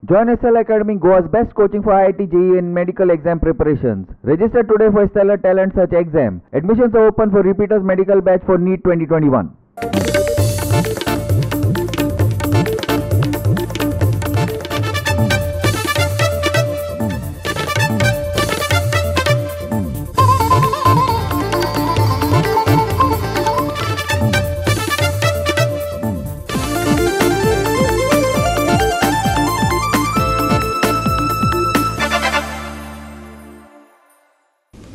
Join SL Academy, Goa's best coaching for IIT, JEE and medical exam preparations. Register today for Stellar Talent Search exam. Admissions are open for repeaters medical batch for NEET 2021.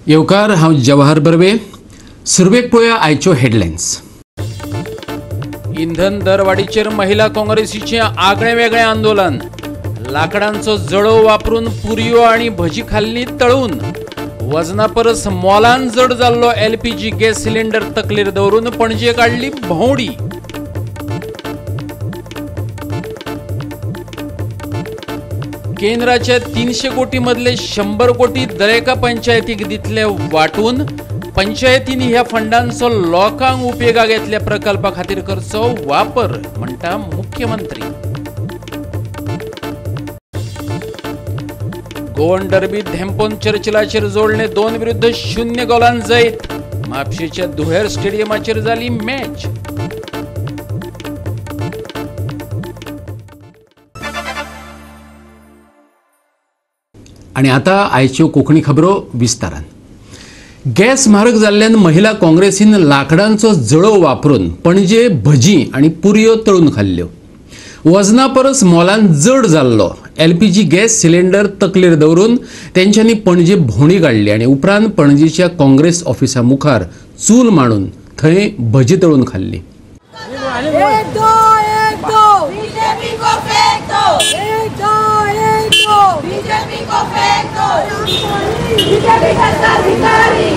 येवकार, हांव जवाहर बर्वे. सुरवेक पळोवया आयच्यो headlines. इंधन दरवाडीचेर महिला काँग्रेसीचें आगळें वेगळें आंदोलन. लाकडांचो जळोव वापरून पुरयो आनी भजी खाल्ली तळून. वजना परस मोलान जड जाल्लो एलपीजी गॅस सिलिंडर तकलेर दवरून पणजे काडली भोंवडी. केंद्राच्या 300 कोटी मदले 100 कोटी दरेका पंचायतीक दितले वाटून. पंचायतींनी ह्या फंडांचो लोकांक उपेगाक येतल्या प्रकल्पा खातीर करचो वापर, म्हणटा मुख्यमंत्री. गोवन डर्बी धेंपोन चर्चिलाचेर जोडले 2-0 गोलान जैत. म्हापशेच्या दुहेर स्टेडियमाचेर जाली मॅच. आणि आता आयच्यो कोंकणी खबरो विस्तारान. गॅस म्हारग जाल्ल्यान महिला काँग्रेसीन लाकडांचो जळोव वापरून पणजे भजी आनी पुरयो तळून खाल्ल्यो. वजना परस मोलान जड जाल्लो एलपीजी गॅस सिलिंडर तकलेर दवरून तेंच्यांनी पणजे भोंवडी काडली आनी उपरांत पणजेच्या काँग्रेस ऑफिसा मुखार चूल मांडून थंय भजी तळून खाल्ली. एक दो एक दो बीजेपी को फेंक दो, एक दो एक दो बीजेपी को फेंक दो, बीजेपी सरकार भिखारी.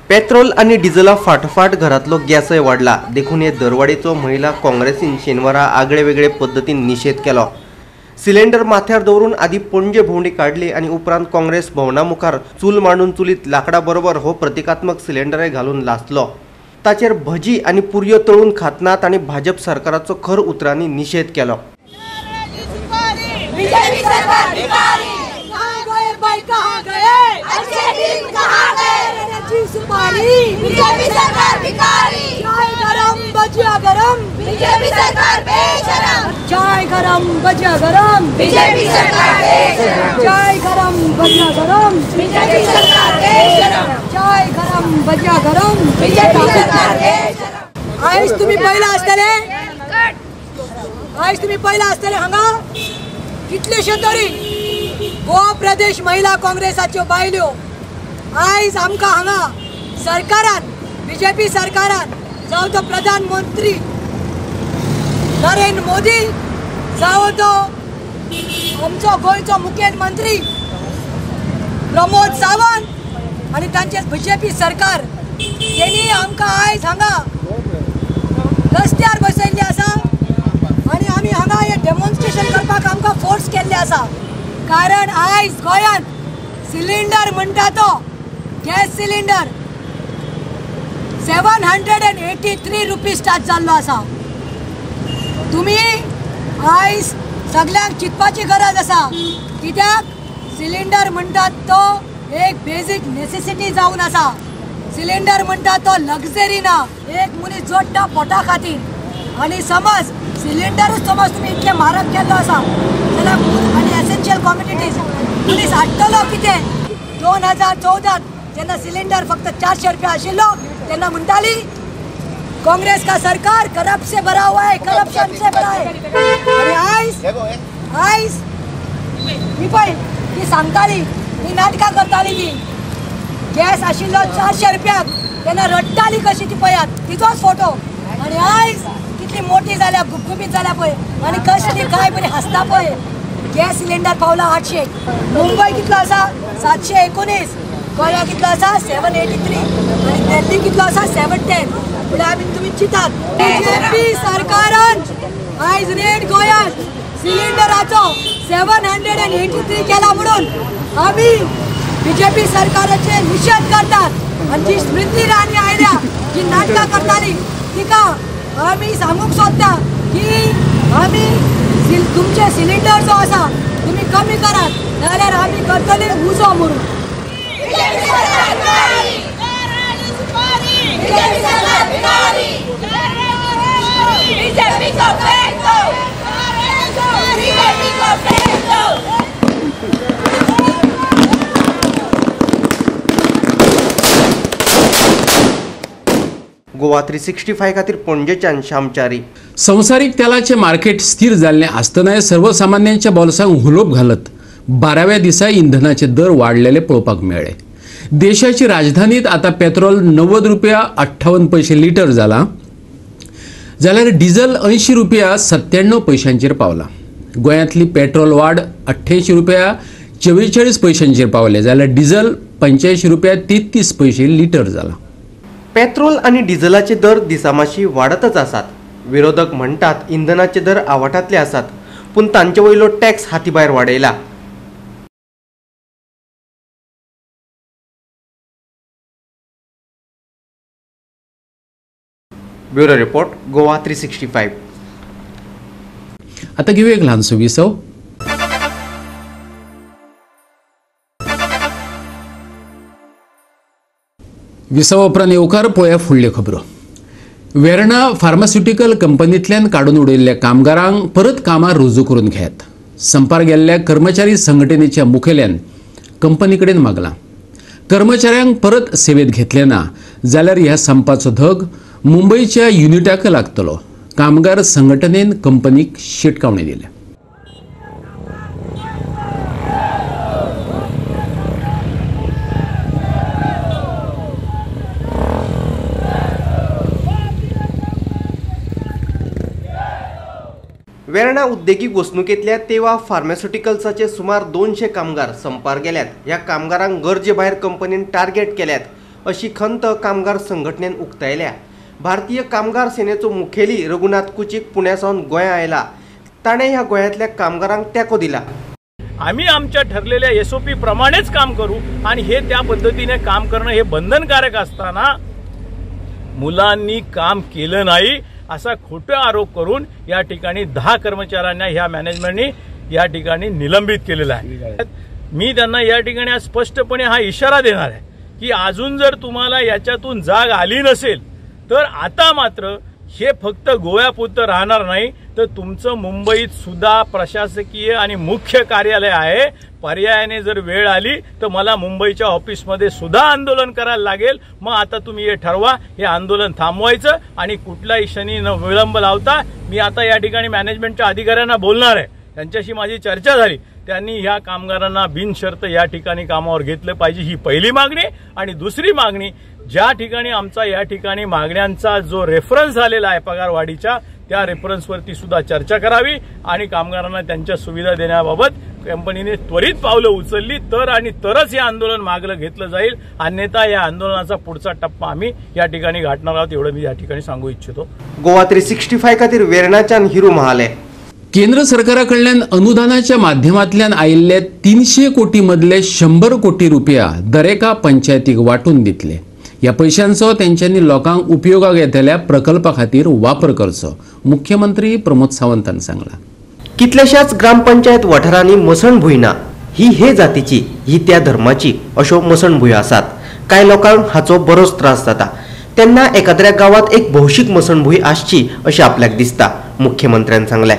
पेट्रोल आनी डिझला फाटोफाट घरांतलो गॅसय वाडला. देखून हे दरवाडीचो महिला काँग्रेसीन शेनवारा आगळे वेगळे पद्दतीन निशेध केलो. सिलिंडर माथ्यार दवरून आदी पणजे भोंवडी काडली आनी उपरांत काँग्रेस भवना मुखार चूल मांडून चुलीत लाकडा बरोबर हो प्रतिकात्मक सिलिंडरय घालून लासलो. ताचेर भजी आनी पुरयो तळून खातना तांणी भाजप सरकाराचो खर उतरांनी निशेध केलो. चाय गरम भजिया गरम बीजेपी सरकार बेशरम, चाय गरम भजिया गरम बीजेपी सरकार बेशरम, चाय गरम भजिया गरम बीजेपी सरकार बेशरम. आयज तुम्ही पयला आसतले, आयज तुम्ही पयला आसतले हांगा कितलेशे तरी गोवा प्रदेश महिला काँग्रेसाच्यो बायल्यो आयज आमकां हांगा सरकारान, बीजेपी सरकारान, जावं तो प्रधानमंत्री नरेंद्र मोदी, जावं तो आमचो गोंयचो मुखेलमंत्री प्रमोद सावंत आनी तांचे बीजेपी सरकार, तेणी आमकां आयज हांगा रस्त्यार बसयल्ले आसा आनी आमी हांगा हें डेमॉन्स्ट्रेशन करपाक आमकां फोर्स केल्ले आसा. कारण आयज गोंयांत सिलिंडर म्हणटा तो gas cylinder 783 rupees start जाल्लो आसा. तुमी आयज सगल्यांक चिंतपाची गरज आसा, कित्याक सिलिंडर म्हणटात तो एक बेजीक नेसेसिटी जावन आसा. सिलिंडर म्हणटा तो लक्झरी ना, एक मनीस जोडटा पोटा खातीर. आनी समज सिलिंडरूच समज तुमी इतले म्हारग केल्लो आसा जाल्यार आनी एसेन्शियल कॉमोडिटीज मनीस हाडटलो कितें? 2014 जेन्ना सिलिंडर फक्त 400 रुपया आशिल्लो तेन्ना म्हणटाली कांग्रेस का सरकार करप्ट से भरा हुआ है, करप्शन से भरा है. आणि आयज आयज ही पळय ती सांगताली, ती नाटकां करताली. ती गॅस आशिल्लो 400 रुपयाक तेन्ना रडटाली कशी ती पळयात, तिचोच फोटो. आनी आयज कितली मोठी जाल्या, गुबगुबीत जाल्या पळय, आनी कसली काय बरी हांसता पळय. गॅस सिलिंडर पावला 800, मुंबय कितलो आसा 719, गोंया कितलो आसा 783 आनी दिल्ली कितलो आसा 710. म्हणल्यार आमी तुमी चिंतात बीजेपी सरकारान आयज रेट गोंयांत सिलिंडराचो 783 केला म्हणून आमी बीजेपी सरकाराचे निशेध करतात आनी जी स्मृती इराणी आयल्या जी नाटकां करताली तिका आमी सांगूंक सोदता की आमी तुमचे सिलिंडर जो आसा तुमी कमी करात, नाजाल्यार आमी करतले उजो म्हणून. गोवा 365 खातीर पणजेच्यान श्यामचारी. संवसारीक तेलाचे मार्केट स्थिर जाल्लें आसतनाय सर्वसामान्यांच्या बोल्सांक हुलोप घालत 12व्या दिसा इंधनाचे दर वाडलेले पळोवपाक मेळ्ळे. देशाची राजधानीत आतां पेट्रोल 90 रुपया 58 पैसे लिटर जाला, जाल्यार डिझल 80 रुपया 97 पैशांचेर पावला. गोंयांतली पेट्रोल वाड 88 रुपया 44 पैशांचेर पावले, जाल्यार डिझल 85 रुपया 33 पैसे लिटर जाला. पेट्रोल आणि डिझलाचे दर दिसामाशी वाडतच आसात. विरोधक म्हणटात इंधनाचे दर आवाठांतले आसात, पूण तांचे वयलो टॅक्स हातीभायर वाडयला. Bureau report, Goa 365. आता घेऊया एक ल्हानसो विसव. विसवा उपरांत येवकार पळोवया फुडल्यो खबरो. वेर्णा फार्मास्युटिकल कंपनींतल्यान काडून उडयल्ल्या कामगारांक परत कामार रुजू करून घेत संपार गेल्ल्या कर्मचारी संघटनेच्या मुखेल्यान कंपनी कडेन मागलां. कर्मचाऱ्यांक परत सेवेत घेतले ना जाल्यार ह्या संपाचो धग मुंबयच्या युनिटाक लागतलो. कामगार संघटनेन कंपनीक शिटकावणी दिल्या. वेर्णा उद्देगीक वसणुकेंतल्या तेवा फार्मास्युटिकल्साचे सुमार 200 कामगार संपार गेल्यात. ह्या कामगारांक गरजे भायर कंपनीन टार्गेट केल्यात अशी खंत कामगार संघटनेन उक्तायल्या. भारतीय कामगार सेनेचो मुखेली रघुनाथ कुचीक पुण्या सावन गोंया आयला. ताणें ह्या गोंयांतल्या कामगारांक तेंको दिला. आम्ही आमच्या ठरलेल्या एसओपी प्रमाणेच काम करू आणि हे त्या पद्धतीने काम करणं हे बंधनकारक असताना मुलांनी काम केलं नाही असा खोटा आरोप करून या ठिकाणी 10 कर्मचाऱ्यांना ह्या मॅनेजमेंटनी या ठिकाणी निलंबित केलेला आहे. मी त्यांना या ठिकाणी आज स्पष्टपणे हा इशारा देणार आहे की अजून जर तुम्हाला याच्यातून जाग आली नसेल तर आता मात्र हे फक्त गोव्यापुरतं राहणार नाही, तर तुमचं मुंबईत सुद्धा प्रशासकीय आणि मुख्य कार्यालय आहे. पर्यायाने जर वेळ आली तर मला मुंबईच्या ऑफिसमध्ये सुद्धा आंदोलन करायला लागेल. मग आता तुम्ही हे ठरवा, हे आंदोलन थांबवायचं आणि कुठलाही क्षणी न विलंब लावता मी आता या ठिकाणी मॅनेजमेंटच्या अधिकाऱ्यांना बोलणार आहे. त्यांच्याशी माझी चर्चा झाली, त्यांनी ह्या कामगारांना बिनशर्त या ठिकाणी कामावर घेतलं पाहिजे, ही पहिली मागणी. आणि दुसरी मागणी, ज्या ठिकाणी आमचा या ठिकाणी मागण्यांचा जो रेफरन्स झालेला आहे पगारवाढीच्या, त्या रेफरन्सवरती सुद्धा चर्चा करावी आणि कामगारांना त्यांच्या सुविधा देण्याबाबत कंपनीने त्वरित पावलं उचलली तर आणि तरच हे आंदोलन मागलं घेतलं जाईल, अन्यथा या आंदोलनाचा पुढचा टप्पा आम्ही या ठिकाणी गाठणार आहोत, एवढं मी या ठिकाणी सांगू इच्छितो. गोवा 365 खातीर वेर्णाच्यान हिरू महाले. केंद्र सरकाराकडल्यान अनुदानाच्या माध्यमांतल्यान आयिल्ले 300 कोटी मदले 100 कोटी रुपया दरेका पंचायतीक वांटून दितले. ह्या पैशांचो तेंच्यांनी लोकांक उपयोगाक येतल्या प्रकल्पा खातीर वापर करचो, मुख्यमंत्री प्रमोद सावंतान सांगला. कितल्याशाच ग्रामपंचायत वाठारांनी मसणभूंय ना, ही हे जातीची, ही त्या धर्माची अश्यो मसणभुंयो आसात. कांय लोकांक हाचो बरोच त्रास जाता तेन्ना एकाद्र्या गांवांत एक भौशीक मसणभूंय आसची अशें आपल्याक दिसता, मुख्यमंत्र्यान सांगलें.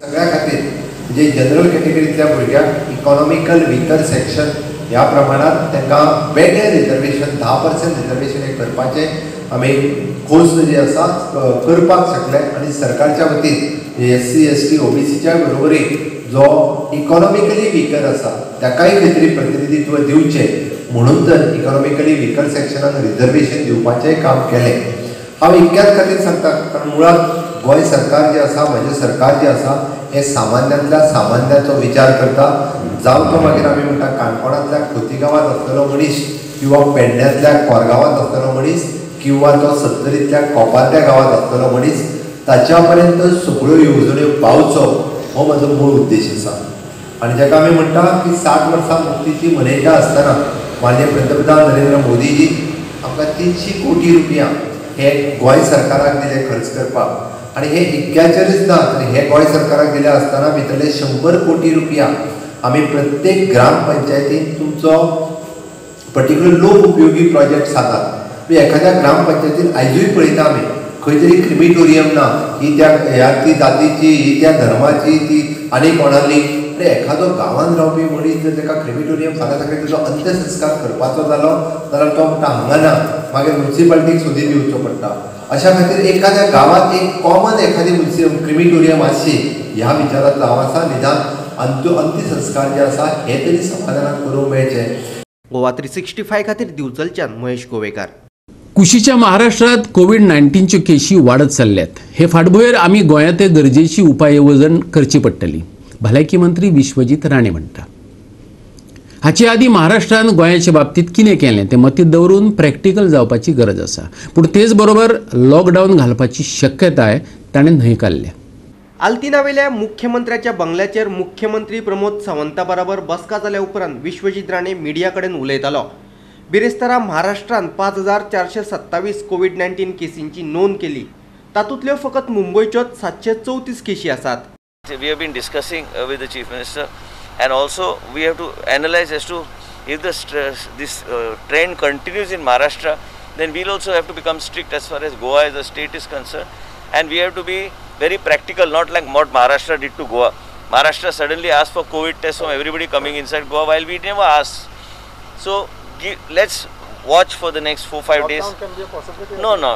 सगळ्या खातीर म्हणजे जनरल कॅटेगरींतल्या भुरग्यांक इकॉनॉमिकल विकर सेक्शन ह्या प्रमाणात तांकां वेगळें रिजर्वेशन 10% रिजर्वेशन हें करपाचें आमी खोस जी आसा करपाक शकले आनी सरकारच्या वतीन SC ST ओबीसीच्या बरोबरीक जो इकॉनॉमिकली विकर आसा ताकाय खंय तरी प्रतिनिधित्व दिवचें म्हणून तर इकॉनॉमिकली विकर सेक्शनाक रिजर्वेशन दिवपाचें काम केलें. हांव इतक्याच खातीर सांगता कारण मुळात गोंय सरकार जें आसा, म्हजें सरकार जें आसा हें सामान्यांतल्या सामान्याचो विचार करता. जावं तो मागीर आमी म्हणटा काणकोणांतल्या खोती गांवांत आसतलो मनीस किंवा पेडण्यांतल्या कोरगांवांत आसतलो मनीस किंवा तो सत्तरींतल्या कोपारद्या गांवांत आसतलो मनीस, ताच्या पर्यंत सगळ्यो येवजण्यो पावचो हो म्हजो मूळ उद्देश आसा. आनी जाका आमी म्हणटा की 60 वर्सां मुक्तीची मनयता आसतना माननीय पंतप्रधान नरेंद्र मोदीजी आमकां 300 कोटी रुपया हे गोंय सरकाराक दिले खर्च करपाक आनी हे इतक्याचेरच ना तर हे गोंय सरकाराक दिले आसतना भितरले 100 कोटी रुपया आमी प्रत्येक ग्रामपंचायतीन तुमचो पर्टिक्युलर लोक उपयोगी प्रोजेक्ट सांगात. एखाद्या ग्रामपंचायतीन आयजूय पळयता आमी खंय तरी क्रिमिटोरियम ना, ही त्या ह्या ती जातीची, ही त्या धर्माची, ती आनी कोणाली. अरे एखादो गांवांत रावपी मनीस जर ताका क्रिमिटोरियम फाल्यां सकाळीं ताजो अंत्यसंस्कार करपाचो जालो जाल्यार तो म्हणटा हांगा ना, मागीर म्युनिसिपालिटीक सोदीत येवचो पडटा. अशा खातीर एखाद्या गांवांत एक कॉमन एखादी क्रिमिटोरियम आसची ह्या विचारांतलो हांव आसा. निदान अंत्यसंस्कार जे आसा हे तरी समाधानान करूंक मेळचे. गोवा 365 खातीर दिवचलच्यान महेश गोवेकार. कुशीच्या महाराष्ट्रात कोविड-19च्यो केशी वाडत चल्ल्यात. हे फाटभुंयेर आमी गोंयांत गरजेची उपाय येवजण करची पडटली, भलायकी मंत्री विश्वजीत राणे म्हणटा. हाचे आदीं महाराष्ट्रान गोंयाचे बाबतींत कितें केलें तें मतींत दवरून प्रॅक्टिकल जावपाची गरज आसा, पूण तेच बरोबर लॉकडावन घालपाची शक्यताय ताणें न्हयकारल्या. आल्तिनावेल्या मुख्यमंत्र्याच्या बंगल्याचेर मुख्यमंत्री प्रमोद सावंता बराबर बसका जाल्या उपरांत विश्वजीत राणे मिडिया कडेन उलयतालो. बिरेस्तारा महाराष्ट्रान 5427 कोविड-19 केसींची नोंद केली. तातूंतल्यो फकत मुंबयच्योच 734 केशी आसात. We have been discussing with the Chief Minister, and also we have to analyze as to if this trend continues in Maharashtra, then we'll also have to become strict as far as Goa as a state is concerned, and we have to be very practical, not like what Maharashtra did to Goa. Maharashtra suddenly asked for COVID tests from everybody coming inside Goa, while we never asked. So let's watch for the next 4-5 days. Lockdown can be a possibility? No, no.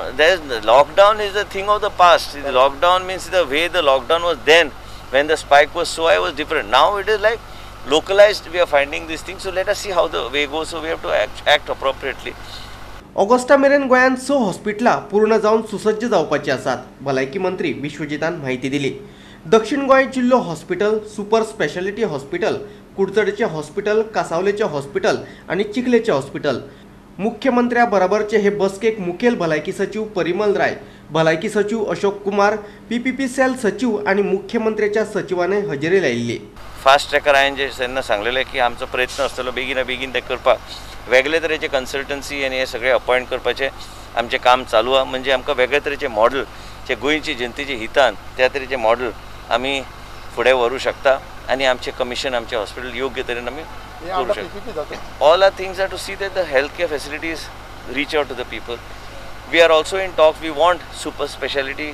Lockdown is the thing of the past. The lockdown means the way the lockdown was then, when the spike was so high, was different. Now it is like localized, we are finding these things. So let us see how the way goes. So we have to act appropriately. Augusta मेरेन गोंयांत 6 हॉस्पिटलां पूर्ण जावन सुसज्ज जावपाची आसात, भलायकी मंत्री विश्वजितान म्हायती दिली. दक्षिण गोंय जिल्लो हॉस्पिटल, सुपर स्पेशालिटी हॉस्पिटल, कुडचडेचें हॉस्पिटल, कासावलेचें हॉस्पिटल आनी चिखलेचें हॉस्पिटल. मुख्यमंत्र्या बराबरचे हे बसकेक मुखेल भलायकी सचीव परिमल राय, भलायकी सचीव अशोक कुमार, पीपीपी सेल सचीव आनी मुख्यमंत्र्याच्या सचिवाने हजेरी लायिल्ली. फास्ट ट्रॅकर हांवें जे तेन्ना सांगलेलें की आमचो प्रयत्न आसतलो बेगीन बेगीन ते करपाक, वेगळे तरेचे कन्सल्टन्सी आनी हे सगळे अपॉयंट करपाचें आमचें काम चालू आहा. म्हणजे आमकां वेगळे तरेचे मॉडल जे गोंयचे जनतेचे हितान त्या तरेचे मॉडल आमी फुडें व्हरूं शकता आनी आमचें कमिशन, आमचें हॉस्पिटल योग्य तरेन आमी करूं शकता. All are things are to see that the health care facilities reach out to the people. We are also in talks. We want super speciality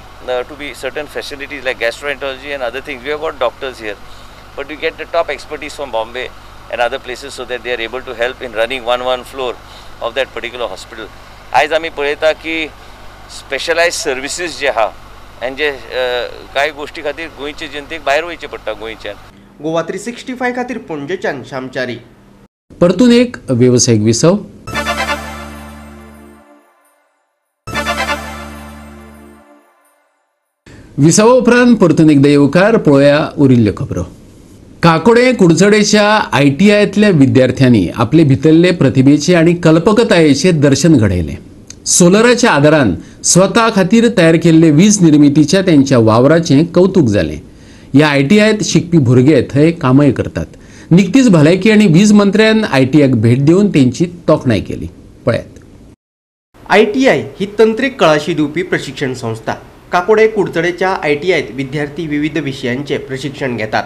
to be certain facilities like gastroenterology and other things. We have got doctors here, but we get the top expertise from Bombay and other places so that they are able to help in running one floor of that particular hospital. आयज आमी पळयता की specialised services जे आहा आनी जे कांय गोश्टी खातीर गोंयचे जनतेक भायर वयचें पडटा गोंयच्यान. गोवा 365 खातीर पणजेच्यान श्यामचारी. परतून एक वेवसायीक विसव. विसवा उपरांत परतून एकदा येवकार. पळोवया उरिल्ल्यो खबरो. काकोडे कुडचडेच्या आयटीआयतल्या विद्यार्थ्यांनी आपले भितरले प्रतिभेचे आनी कल्पकतायेचे दर्शन घडयलें. सोलराच्या आदारान स्वता खातीर तयार केल्ले वीज निर्मितीच्या त्यांच्या वावराचें कौतुक जालें. ह्या आयटीआयत शिकपी भुरगे थंय कामय करतात. निकतीच भलायकी आनी वीज मंत्र्यान आयटीआयक भेट दिवन तेंची तोखणाय केली. पळयात. आयटीआय ही तंत्रीक कळाशी दिवपी प्रशिक्षण संस्था. काकोडे कुडचडेच्या आयटीआयत विद्यार्थी विविध विशयांचे प्रशिक्षण घेतात.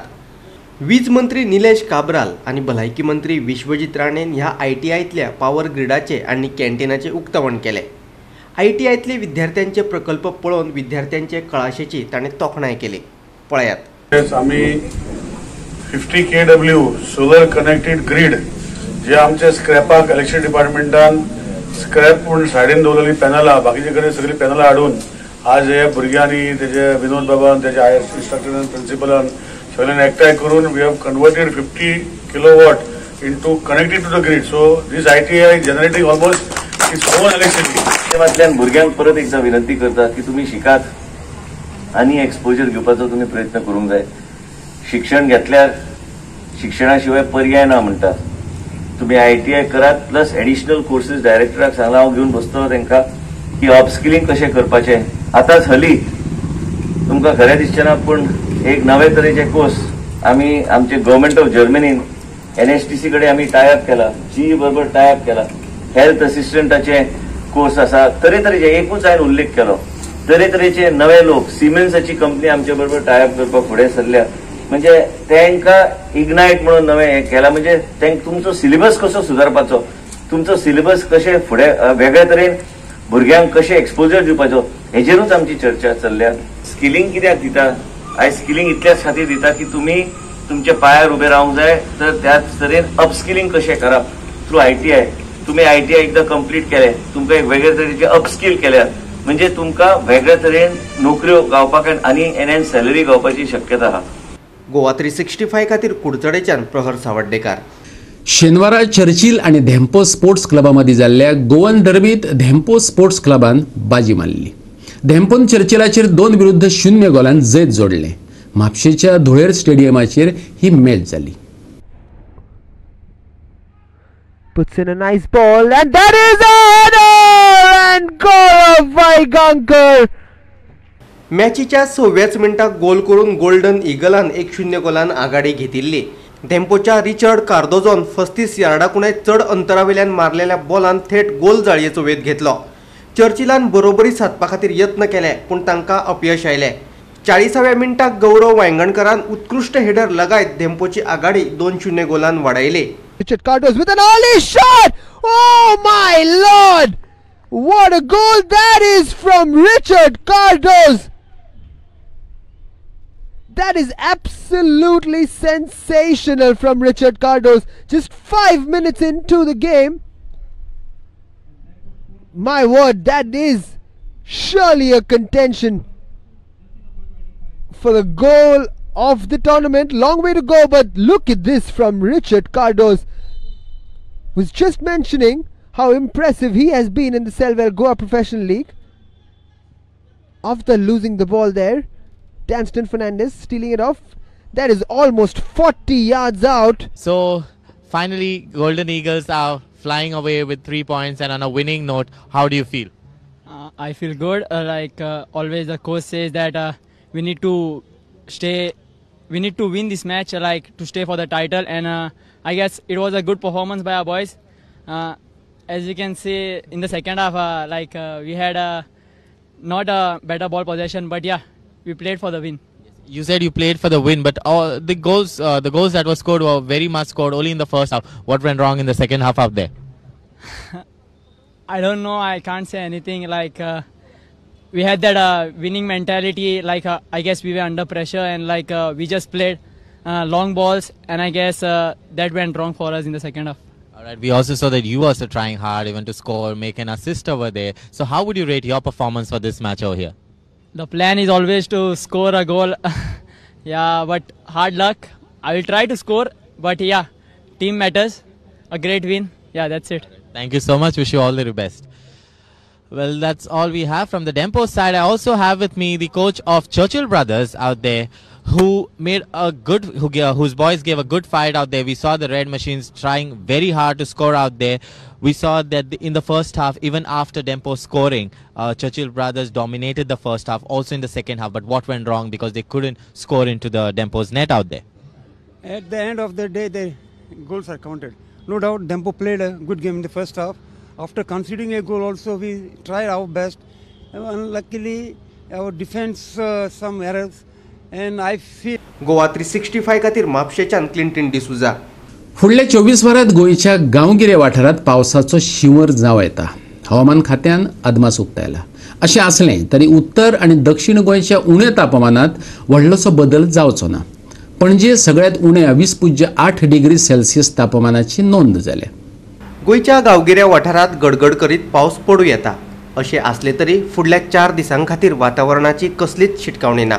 वीज मंत्री निलेश काब्राल आनी भलायकी मंत्री विश्वजीत राणेन ह्या आयटीआयतल्या पावर ग्रिडाचे आनी कॅन्टीनाचे उक्तावण केलें. आयटीआयतले विद्यार्थ्यांचे प्रकल्प पळोवन विद्यार्थ्यांचे कळाशेची ताणें तोखणाय केली. पळयात. आमी 50 kW solar connected grid जे आमचे स्क्रॅपाक इलेक्ट्रिसिटी डिपार्टमेंटान स्क्रॅप म्हूण सायडीन दवरलेली पॅनलां, बाकीचे कडेन सगळीं पॅनलां हाडून आज हे भुरग्यांनी तेजे विनोद बाबान, तेजे I S इन्स्ट्रक्टरान, प्रिंसिपलान सगळ्यांनी एकठांय करून we have converted 50 kilowatt into connected to the grid. So this ITI generating almost its own electricity. माध्यमांतल्यान भुरग्यांक परत एकदा विनंती करता की तुमी शिकात आनी एक्सपोजर घेवपाचो तुमी प्रयत्न करूंक जाय. शिक्षण घेतल्यार शिक्षणा शिवाय पर्याय ना म्हणटा. तुमी आयटीआय करात प्लस एडिशनल कोर्सीस डायरेक्टराक सांगला हांव घेवन बसतलो तांकां की अपस्किलिंग कशें करपाचें. आतांच हली तुमकां खरें दिसचें ना पूण एक नवे तरेचे कोर्स आमी आमचे गव्हर्मेंट ऑफ जर्मनीन NSTC कडेन आमी टायअप केला, जीई बरोबर टायअप केला, हेल्थ असिस्टंटाचे कोर्स आसा, तरेतरेचे, एकूच हांवें उल्लेख केलो, तरेतरेचे नवे लोक, सिमेन्साची कंपनी आमचे बरोबर टायअप करपाक फुडें सरल्या. म्हणजे तांकां इग्नायट म्हणून नवें हें केलां. म्हणजे तांकां तुमचो सिलेबस कसो सुदारपाचो, तुमचो सिलेबस कशें फुडें वेगळे तरेन भुरग्यांक कशें एक्सपोजर दिवपाचो हेजेरूच आमची चर्चा चल्ल्या. स्किलिंग कित्याक दिता? आयज स्किलिंग इतल्याच खातीर दिता की तुमी तुमच्या पांयार उबे रावंक जाय, तर त्याच तरेन अपस्किलिंग कशें करप थ्रू ITI. तुमी ITI एकदां कंप्लीट केलें, तुमकां एक वेगळे तरेचे अपस्किल केल्यार म्हणजे तुमकां वेगळे तरेन नोकऱ्यो गावपाक आनी एनएन सॅलरी गावपाची शक्यता आहा. गोवा 365 खातीर कुडचडेच्यान प्रहर सावड्डेकार. शेनवारा चर्चिल आनी धेंपो स्पोर्ट्स क्लबा मदीं जाल्ल्या गोवन डर्बीत धेंपो स्पोर्ट्स क्लबान बाजी मारली. धेंपोन चर्चिलाचेर 2-0 गोलान जैत जोडलें. म्हापशेच्या धुळेर स्टेडियमाचेर ही मॅच जाली. Puts in a nice ball and that is a header and Gaurav Vaigankar. मॅचीच्या 6व्याच मिनटाक गोल करून गोल्डन इगलान 1-0 गोलान आघाडी घेतिल्ली. धेंपोच्या रिचर्ड कार्दोजोन 35 यार्डाकुणे चड अंतरावेल्यान मारलेल्या बॉलान थेट गोल जाळयेचो वेध घेतलो. चर्चिलान बरोबरी सादपा खातीर यत्न केले पूण तांकां अपयश आयलें. 40व्या मिनटाक गौरव वायंगणकरान उत्कृश्ट हेडर लगायत धेंपोची आघाडी 2-0 गोलान वाडयली. Richard Cardozo with an early shot! Oh my lord! What a goal that is from Richard Cardozo! That is absolutely sensational from Richard Cardozo. Just 5 minutes into the game. My word, that is surely a contention for the goal of the tournament. Long way to go, but look at this from Richard Cardozo. Was just mentioning how impressive he has been in the Selvel Goa Professional League. After losing the ball there, Danston Fernandez stealing it off. That is almost 40 yards out. So finally, Golden Eagles are flying away with 3 points and on a winning note. How do you feel? I feel good. Always the coach says that we need to stay, we need to win this match, like to stay for the title. And I guess it was a good performance by our boys. As you can see in the second half, we had not a better ball possession, but yeah, we played for the win. You said you played for the win, but all the goals that were scored were very much scored only in the first half. What went wrong in the second half out there? I don't know. I can't say anything. Like we had that winning mentality. Like I guess we were under pressure and like we just played long balls, and I guess that went wrong for us in the second half. All right. We also saw that you were also trying hard even to score, make an assist over there. So how would you rate your performance for this match over here? The plan is always to score a goal. Yeah, but hard luck. I will try to score, but yeah, team matters. A great win. Yeah, that's it. Thank you so much. Wish you all the best. Well, that's all we have from the Dempo side. I also have with me the coach of Churchill Brothers out there, who made a good, whose boys gave a good fight out there. We saw the Red Machines trying very hard to score out there. We saw that in the first half, even after Dempo scoring, Churchill Brothers dominated the first half, also in the second half. But what went wrong, because they couldn't score into the Dempo's net out there? At the end of the day, the goals are counted. No doubt, Dempo played a good game in the first half. After conceding a goal also, we tried our best. Unluckily, our defense some errors. And I feel Goa 365 खातीर म्हापशेच्यान Clinton D'Souza. फुडल्या 24 वरांत गोंयच्या गांवगिऱ्या वाठारांत पावसाचो शिंवर जावं येता. हवामान खात्यान अदमास उक्तायला. अशें आसलें तरी उत्तर आनी दक्षिण गोंयच्या उण्या तापमानांत व्हडलोसो बदल जावचो ना. पणजे सगळ्यांत उण्या 20.8 डिग्री सेल्सियस तापमानाची नोंद जाल्या. गोंयच्या गांवगिऱ्या वाठारांत गडगड करीत पावस पडूं येता. अशें आसलें तरी फुडल्या 4 दिसां खातीर वातावरणाची कसलीच शिटकावणी ना.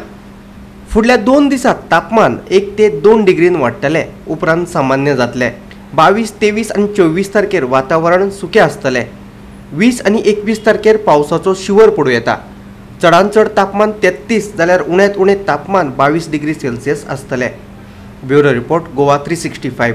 फुडल्या 2 दिसांत तापमान 1 ते 2 डिग्रीन वाडटलें, उपरांत सामान्य जातलें. 22, 23 आनी 24 तारखेर वातावरण सुकें आसतलें. 20 आनी 21 तारखेर पावसाचो शिंवर पडूं येता. चडांत चड तापमान 33 जाल्यार उण्यांत उणें तापमान 22 डिग्री सेल्सियस आसतलें. Bureau report, Goa 365.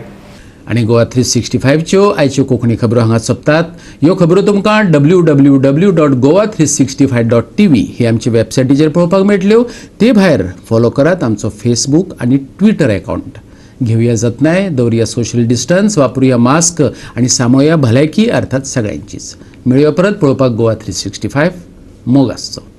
आनी गोवा 365च्यो आयच्यो कोंकणी खबरो हांगा सोंपतात. ह्यो खबरो तुमकां www.goa365.tv ही आमची वेबसायटीचेर पळोवपाक मेळटल्यो. ते भायर फॉलो करात आमचो फेसबूक आनी ट्विटर अकावंट. घेवया जतनाय, दवरुया सोशल डिस्टन्स, वापरुया मास्क आनी सांबाळुया भलायकी, अर्थात सगळ्यांचीच. मेळुया परत पळोवपाक गोवा 365. मोग आसचो.